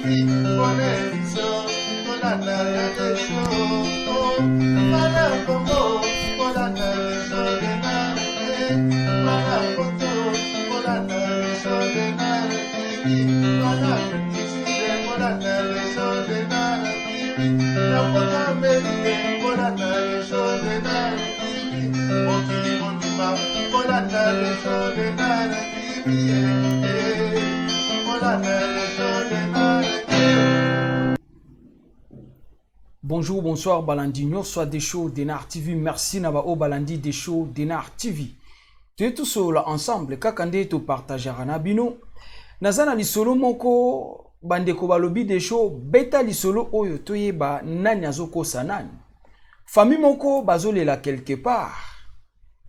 TV bonne émission kolanda ya desho bana Congo kolanda desho Denard bana poto kolanda desho Denard TV bana Afrique kolanda desho Denard TV na poto Amerique kolanda desho Denard TV mokili mobimba kolanda desho Denard TV kolanda desho Denard TV. Bonjour, bonsoir, balandi nyonso ya Desho Denard TV. Merci na ba oyo balandi Desho Denard TV. Toye tosolola ensemble kaka nde topartageaka na bino. Naza na lisolo moko, bandeko balobi Desho beta lisolo oyo toyeba nani azokosa nani. Famille moko bazolela quelque part.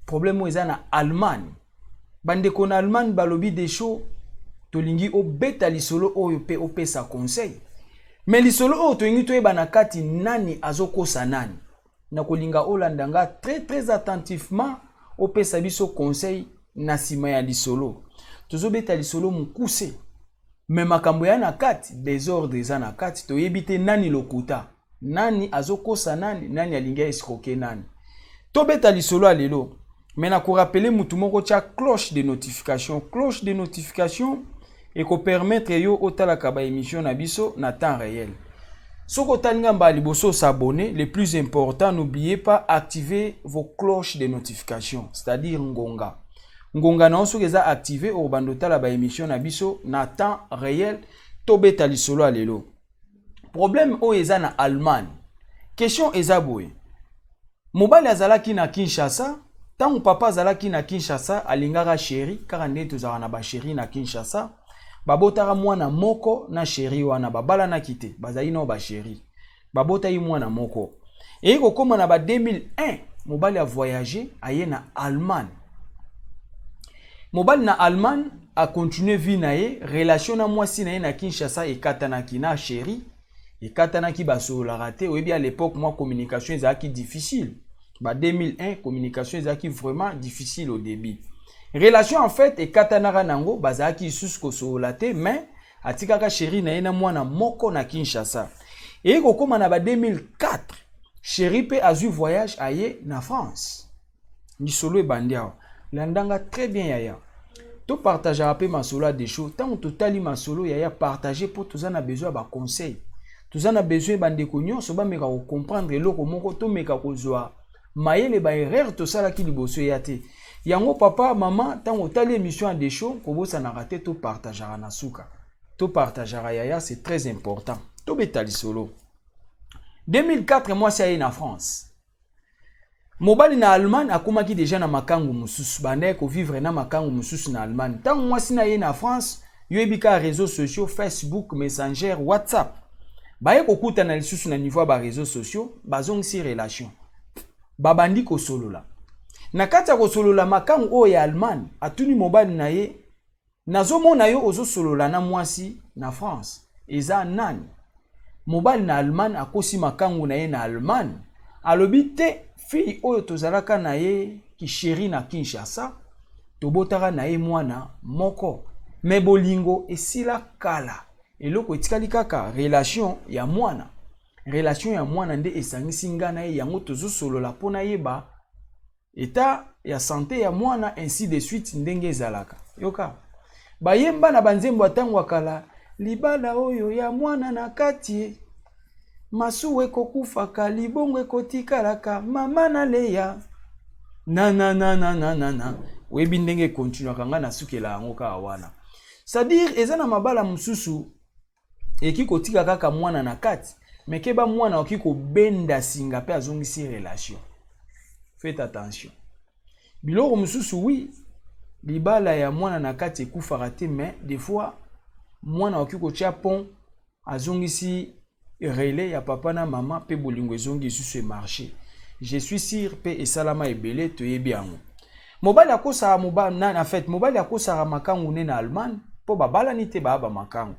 Problème oyo eza na Allemagne. Bandeko na Allemagne balobi Desho tolingi obeta lisolo oyo pe opesa conseil. Mais lisolo oyo tolingi toyeba na kati nani azokosa nani. Nakolinga olanda nga très très attentivement, opesa biso conseil na nsima ya lisolo. Tozobeta lisolo mokuse, mais makambo ya na kati désordre eza na kati, toyebi te nani lokuta, nani azokosa nani, nani alingi escroquer nani. Tobeta lisolo ya lelo, mais nakorappeler mutu moko tia cloche de notification. Cloche de notification ekopermettre yo otalaka ba émission na biso na temps réel. Soki otali nga mbala liboso, s'abonner. Le plus important, n'oubliez pas activer vos cloches de notification, c'est-à-dire ngonga. Ngonga na yo soki eza activé, okobanda otala ba émission na biso na temps réel. Tobeta lisolo ya lelo. Problème oyo eza na Allemagne. Question eza boye. Mobali azalaki na Kinshasa, ntango papa azalaki na Kinshasa alingaka chéri, kaka nde tozalaka na bachéri na Kinshasa. Babotaka mwana moko na chéri wana, babalanaki te, bazali nao bachéri. Babotaki mwana moko. Eye kokóma na ba 2001, mobali avoyage aye na Allemagne. Mobali na Allemagne acontinue vie na ye, relation na mwasi na ye na Kinshasa ekatanaki, na chéri ekatanaki, basololaka te. Oyebi, à l'époque mwa communication ezalaki difficile. Ba 2001, communication ezalaki vraiment difficile au début. Relation en fait ekatanaka nango, bazalaki lisusu kosolola te, mais atikaka chéri na ye na mwana moko na Kinshasa. Eye kokóma na ba 2004, chéri mpe azwi voyage, aye na France. Lisolo ebandi awa, landanga très bien yaya. Topartageaka mpe masolo ya Desho. Ntango totali masolo yaya, partage mpo toza na besoin ya baconseil, toza na besoin bandeko nyonso bameka kocomprendre eloko moko, tomeka kozwa mayele, baerreur tosalaki liboso eya te. Yango papa, mama, ntango otali émission ya Desho, kobosanaka te topartageaka na suka. Topartageaka yaya, c'est très important. Tobeta lisolo. 2004, mwasi aye na France. Mobali na Allemagne akomaki déjà na makangu mosusu, bandaki kovivre na makangu mosusu na Allemagne. Ntango mwasi na ye na France, yoyebi kaka réseaux sociaux, Facebook Messenger, WhatsApp, baye kokutana lisusu na niveau ya baréseaux sociaux, bazongisi relation, babandi kosolola. Na kati ya kosolola, makangu oyo ya Allemagne atuni mobali na ye: "Nazomona yo ozosolola na mwasi na France, eza nani?" Mobali na Allemagne akosi makangu na ye na Allemagne, alobi te: "Fille oyo tozalaka na ye kichéri na Kinshasa, tobotaka na ye mwana moko, mais bolingo esila kala. Eloko etikali kaka relation ya mwana. Relation ya mwana nde esangisi nga na ye, yango tozosolola mpo nayeba état ya santé ya mwana, ainsi de suite." Ndenge ezalaka, yoka bayemba na banzembo ya ntango ya kala: "Libala oyo ya mwana na kati, masuwa ekokufaka, libongo ekotikalaka, mama na leya nananananana." Oyebi ndenge ekontinuaka, ngai nasukela yango kaka wana. C'est-à-dire eza na mabala mosusu eki kotika kaka mwana na kati, mais keba, mwana oki kobenda singa mpe azongisi relation. Faites attention, biloko mosusu. Oui, libala ya mwana na kati ekufaka te, mais des fois mwana oki kotia pont, azongisi relais ya papa na mama, mpe bolingo ezongi lisusu, emarché. Je suis sûr mpe esalama ebele, toyebi yango. Mobali akosaka en fait mobali akosaka makangu ne na Allemagne mpo babalani te, baya bamakangu,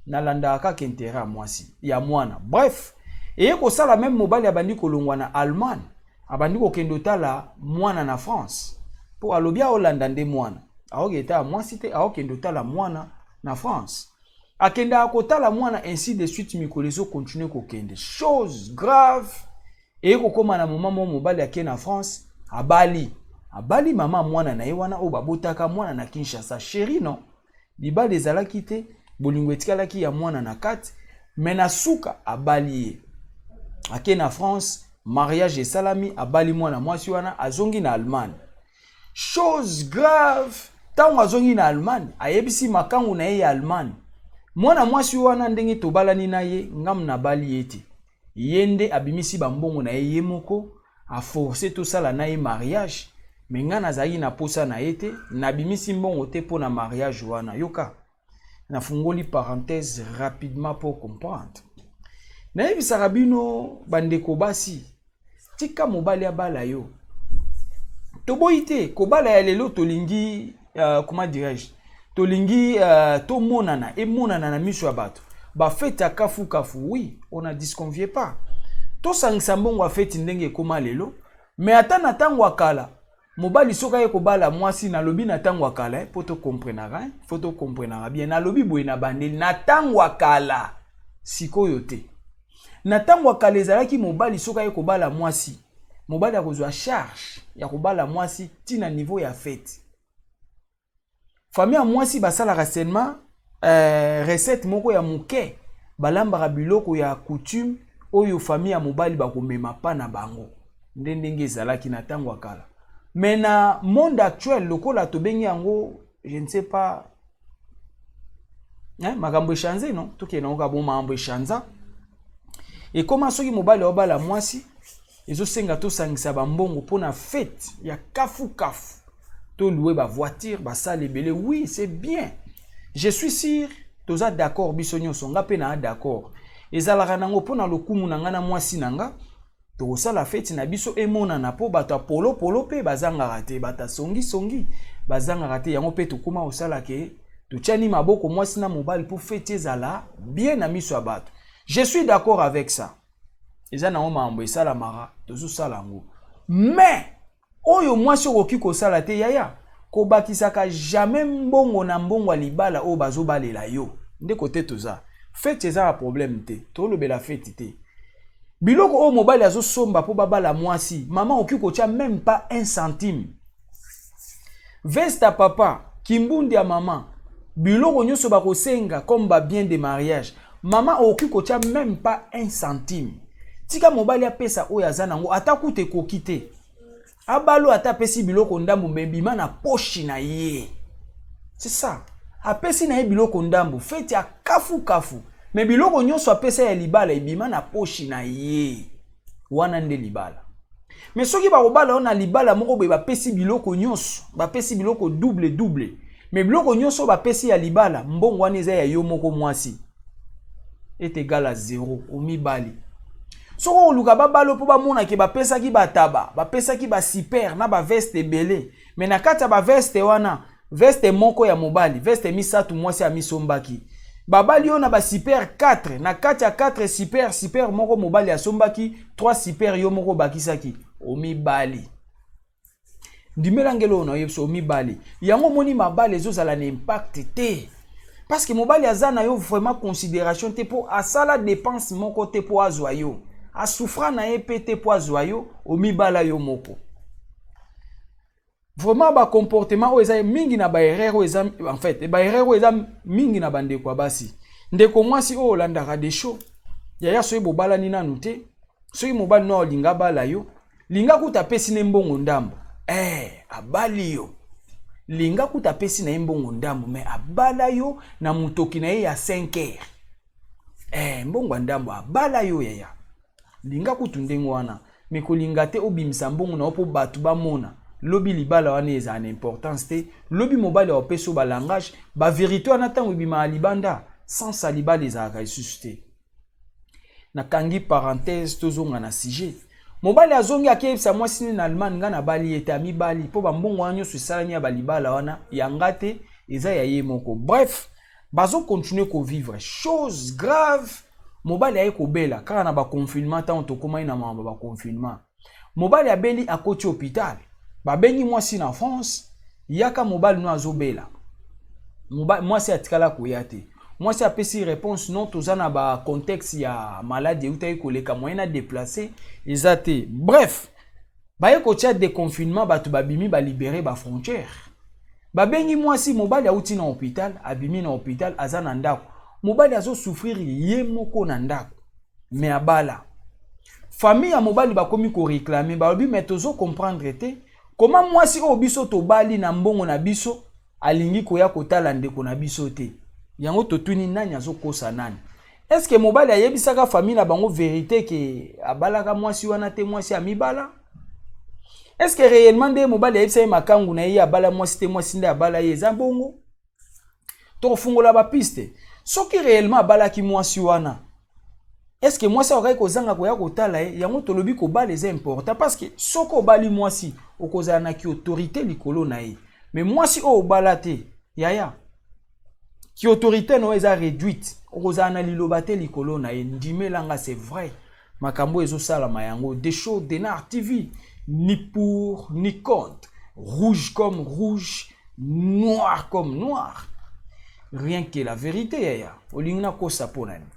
nalandaka kaka intérêt ya mwasi, ya mwana. Bref, eye kosala même mobali abandi kolongwa na Allemagne, abandi kokende otala mwana na France, mpo alobi aolanda nde mwana, aokende tala mwasi te, aokende otala mwana na France. Akendaka kotala mwana, ainsi de suite. Mikolo ezocontinuer kokende. Chose grave, eye kokóma na moma moko, mobali ake na France, abali, abali mama mwana na ye wana oyo babotaka mwana na Kinshasa. Chéri, non, libala ezalaki te, bolingo etikalaki ya mwana na kati, me na suka abali ye, ake na France, mariage esalami, abali mwana mwasi wana, azongi na Allemagne. Chose grave, ntango azongi na Allemagne, ayebisi makangu na ye ya Allemagne: mwana mwasi wana, ndenge tobalani na ye, ngamu nabali ye te, ye nde abimisi bambongo na ye, ye moko aforcer tosala na ye mariage, me ngai nazalaki na posa na ye te, nabimisi mbongo te mpo na mariage wana. Yoka, nafungoli parenthèse rapidement pour comprendre. Nayebisaka bino, bandeko basi, tika mobali abala yo. Toboyi te kobala ya lelo, tolingi comment dirais-je, tolingi tomonana, emonana na miso ya bato, bafête ya kafukafu. Oui, on ne disconvient pas tosangisa mbongo ya fête ndenge ekóma lelo, me ata na ntango ya kala, mobali soki aye kobala mwasi, nalobi na ntango ya kala, mpo tocomprenaka, fo tocomprenaka bien. Nalobi boye na bandeli, na ntango ya kala, sikoyo te. Na ntango ya kala ezalaki mobali soki aye kobala mwasi, mobali akozwa charge ya kobala mwasi ntina niveau ya fête. Famille ya mwasi basalaka seulement recette moko ya moke, balambaka biloko ya coutume oyo famille ya mobali bakomema pa na bango. Nde ndenge ezalaki na ntango ya kala. Mais na monde actuel, lokola tobengi yango, je ne sais pas, hein, makambo echanger, non, tokende yango bo makambo echanger. Ekóma soki mobali aobala mwasi, ezosenga tosangisa bambongo mpona fête ya kafukafu, tolouer bavoiture, basala ebele. Oui, c'est bien, je suis sûr toza d'accord biso nyonso, nga mpe naa d'accord. Ezalaka nango mpona lokumu na nga na mwasi na nga, tokosala feti na biso, emonana, mpo bato ya polopolo mpe bazangaka te, bato ya songisongi bazangaka te. Yango mpe tokóma kosala ke totiani maboko, mwasi na mobali, mpo feti ezala bien na miso ya bato. Je suis d'accord avec ça. Eza nango makambo esalamaka, tozosala yango. Mais oyo mwasi okoki kosala te, yaya, kobakisaka jamais mbongo na mbongo ya libala oyo bazobalela yo. Ndeko te, toza feti, eza na problème te, tolobela feti te. Biloko oyo mobali azosomba mpo babala mwasi, mama okoki kotia même pas un centime. Veste ya papa, kimbundi ya mama, biloko nyonso bakosenga comme babien de mariage, mama okoki kotia même pas un centime. Tika mobali apesa oyo aza nango, ata kuta ekoki te, abalo ata apesi biloko ndambo, me bima na poshi na ye. C'est ça, apesi na ye biloko ndambo, feti ya kafukafu, me biloko nyonso apesa ya libala ebima na poshi na ye. Wana nde libala. Me soki bakobala oyo na libala moko boye, bapesi biloko nyonso, bapesi biloko double double, me biloko nyonso bapesi ya libala, mbongo wana eza ya yo moko mwasi, est égal à zéro. Omibali, soki oluka babala mpo bamonake bapesaki bataba, bapesaki basuper na baveste ebele, me na kati ya baveste wana, veste moko ya mobali, veste misato mwasi amisombaki. Babali oyo na basuper 4, na kati ya 4 super, super moko mobali asombaki, 3 super yo moko obakisaki. Omibali, ndimelangelo oyo nayebi so omibali yango, omoni mabala ezozala na impact te, parce que mobali aza na yo vraiment considération te, mpo asala dépense moko te mpo azwa yo, asouffra na ye mpe te mpo azwa yo. Omibala yo moko. Vraiment, bacomportement oyo eza mingi na baerreur oyo eza, en fait, baerreur oyo eza mingi na bandeko ya basi. Ndeko mwasi oyo olandaka des show, yaya, soki bobalani nanu te, soki mobali no olinga abala yo, linga kuta apesi ne mbongo ndambo, abali yo, linga kuta apesi na ye mbongo ndambo, me abala yo na motoki na ye ya 5 heures, mbongo ya ndambo, abala yo. Yaya, linga kutu ndenge wana, me kolinga te obimisa mbongo na yo mpo bato bamona. Lobi libala wana ezala na importance te. Lobi mobali apesi yo balangage, bavérité wana, ntango ebimaka libanda, sansa libala ezalaka lisusu te. Nakangi parenthèse, tozonga na sujet. Mobali azongi, akeyebisa mwasi nini na Allemagne: ngai nabali ye te, amibali, mpo bambongo wana nyonso esalami ya balibala wana, yanga te, eza ya ye moko. Bref, bazocontinuer kovivre. Chose grave, mobali aye kobela kaka na baconfinement. Ntango tokomai na makambo ya baconfinement, mobali abeli, akoti hôpital, babengi mwasi na France: yaka, mobali no azobela. Mwasi atikala koya te. Mwasi apesi réponse: non, toza na bacontexte ya maladie eutaki koleka, moyen na déplacer eza te. Bref, baye kotia déconfinement, bato babimi, balibérer bafrontière, babengi mwasi. Mobali auti na hôpital, abimi na hôpital, aza na ndako. Mobali azosouffrir ye moko na ndako, me abala. Famille ya mobali bakomi koréclamer, balobi: me tozocomprendre te koma mwasi oyo biso tobali na mbongo na biso alingi koya kotala ndeko na biso te. Yango totuni: nani azokosa nani? Est-ce mobali ayebisaka famille na bango vérité ke abalaka mwasi wana te, mwasi amibala? Est-ce que réellement nde mobali ayebisa ye makangu na ye, ye abala mwasi te, mwasi nde abala ye? Eza bongo, tokofungola bapiste. Soki réellement abalaki mwasi wana, est-ce que mwasi akokaki kozanga koya kotala ye? Yango tolobi kobala eza important, parce que soki obali mwasi, okozala na ki autorité likolo na ye. Mais mwasi oyo obala te, yaya, ki autorité na yo eza réduite, okozala na liloba te likolo na ye. Ndimelanga, c'est vrai, makambo ezosalama. Yango Desho Denar TV, ni pour ni contre, rouge comme rouge, noir comme noir, rien que la vérité. Yaya, olingi nakosa mpo na nini?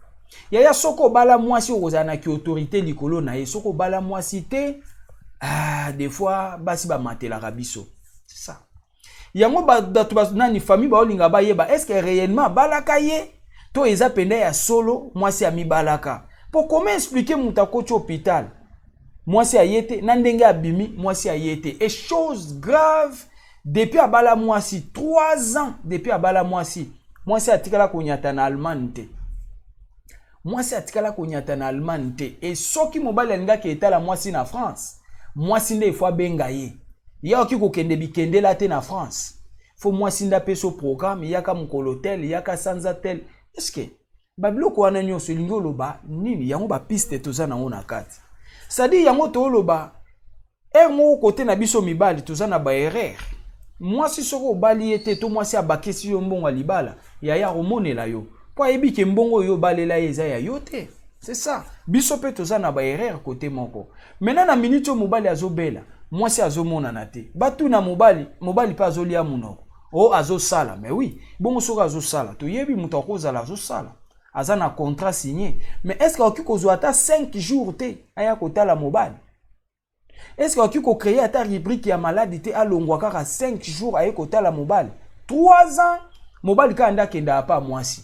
Yaya, soki obala mwasi, okozala na ki autorité likolo na ye. Soki obala mwasi te, ah, des fois basi bamatelaka biso, c'est ça. Yango bato nani, famille baolinga bayeba: est ce que réellement abalaka ye to eza mpenza ya solo mwasi amibalaka? Po comment expliquer moto akoti hôpital, mwasi aye te, na ndenge abimi, mwasi aye te? Et chose grave, depuis abala mwasi, 3 ans depuis abala mwasi, mwasi atikala konyata na Allemagne te. Mwasi atikala konyata na Allemagne te. E soki mobali alingaki etala mwasi na France, mwasi nde efo abenga ye. Ye akoki kokende bikendela te na France, fo mwasi nde apesa programme: yaka mokolo tel, yaka sanza tel. Est-ce babiloko wana nyonso elingi oloba nini? Yango bapiste toza nango na kati, c'est-à-dire yango tooloba ere moko kote na biso mibali toza na baerreur. Mwasi soki obali ye te, to mwasi abakisi yo mbongo ya libala, yaya, akomonela yo mpo ayebi ke mbongo oyo obalela ye eza ya yo te. C'est ça, biso mpe toza na baerreur kote moko. Maintenant, na minute oyo mobali azobela, mwasi azomonana te, batuna mobali, mobali mpe azolia monoko o azosala. Mais oui, bongo soki azosala, toyebi moto akozala azosala, aza na contrat signé, mais est ce que akoki kozwa ata 5 jours te aya kotala mobali? Est ce que akoki kocréer ata rubrique ya maladie te, alongwa kaka 5 jours, aye kotala mobali? 3 ans mobali kaka nde akendaka pa mwasi.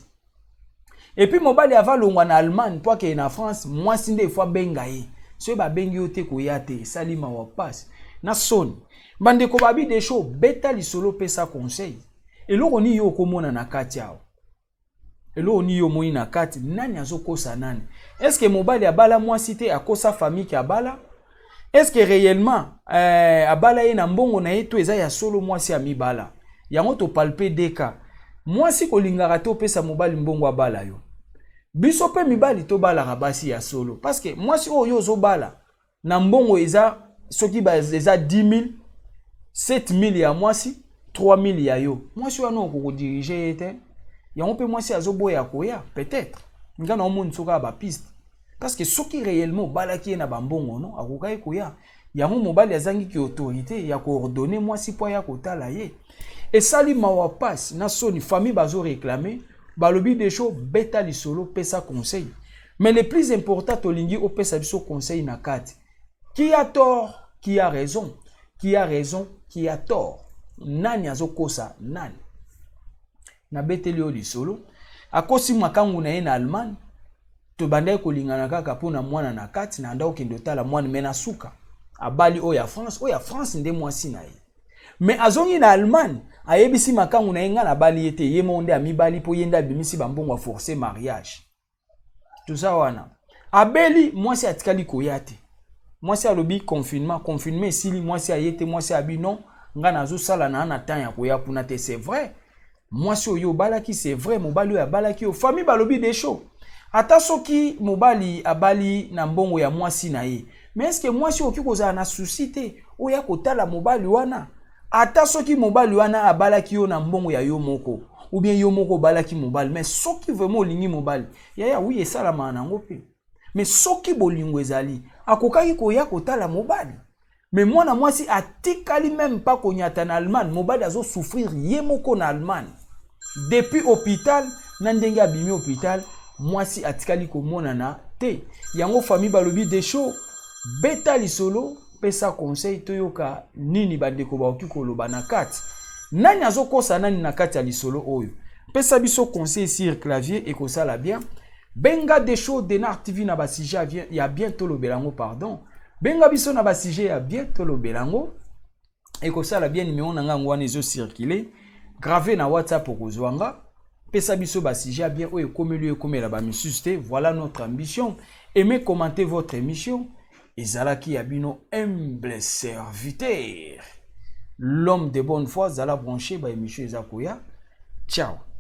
Et puis mobali ava longwa na Allemagne mpo akende na France, mwasi nde efo abenga ye. Soki babengi yo te, koya te. Esali mawa, pasi na soni. Bandeko babi: Desho, beta lisolo, opesa conseil. Eloko nini yo okomona na kati awa? Eloko nini yo omoni na kati? Nani azokosa nani? Est-ce mobali abala mwasi te, akosa famille ke abala? Est-ce que réellement abala ye na mbongo na ye to eza ya solo mwasi amibala? Yango topalpe deka. Mwasi kolingaka te opesa mobali mbongo abala yo. Biso mpe mibali tobalaka basi ya solo, parce que mwasi oyo ozobala na mbongo eza, soki eza 10 000, 7 000 ya mwasi, 3 000 ya yo, mwasi wana okokodiriger ye te. Yango mpe mwasi azoboya koya. Peut-être nga na omoni soki aya bapiste, parce que soki réellement obalaki ye na bambongo, no akokaki koya. Yango mobali azangiki autorité ya koordonner mwasi mpo aya kotala ye. Esali mawa, pasi na soni. Famille bazoréclamer, balobi: Desho, beta lisolo, pesa conseil. Mais le plus important, tolingi opesa biso conseil na kati: qui a tort, qui a raison? Qui a raison, qui a tort? Nani azokosa nani? Nabeteli oyo lisolo: akosi makangu na ye na Allemagne, tobandaki kolingana kaka mpo na mwana na kati na nda, okende otala mwana. Me na suka abali oyo ya France. Oyo ya France nde mwasi na ye. Me azongi na Allemagne, ayebisi makangu na ye: ngai nabali ye te, ye moko nde amibali, mpo ye nde abimisi bambongo, aforcer mariage. Toza wana, abeli, mwasi atikali koya te. Mwasi alobi confinement, confinement esili, mwasi aye te. Mwasi abi: non, ngai nazosala na temps ya koya kuna te. C'est vrai, mwasi oyo obalaki, c'est vrai, mobali oyo abalaki yo. Famille balobi: Desho, ata soki mobali abali na mbongo ya mwasi na ye, mais est-ce mwasi okoki kozala na souci te oya kotala mobali wana? Ata soki mobali wana abalaki yo na mbongo ya yo moko, ou bien yo moko obalaki mobali, mais soki vraiment olingi mobali, yaya, oui, esalamaka nango mpe. Mais soki bolingo ezali, akokaki koya kotala mobali. Mais mwana mwasi atikali même pas konyata na Allemagne. Mobali azosouffrir ye moko na Allemagne depuis hôpital. Na ndenge abimi hôpital, mwasi atikali komonana te. Yango famille balobi: Desho, beta lisolo, pesa conseil, toyoka nini bandeko bakoki koloba na kati. Nani azokosa nani na kati ya lisolo oyo? Pesa biso conseil sur clavier, ekosala bien. Benga Desho Denar TV na basujet ya bien, tolobela yango. Pardon, benga biso na basujet ya bien, tolobela yango, ekosala bien. Numéro na nga yango wana ezocircule grave na WhatsApp, okozwa nga. Pesa biso basujet ya bien oyo ekomeli oyo ekomela bamisusu te. Voilà notre ambition. Aimez, commentez votre émission. Ezalaki ya bino humble serviteur, l'homme de bonne foi. Zala branché, baémission eza koya. Ciao.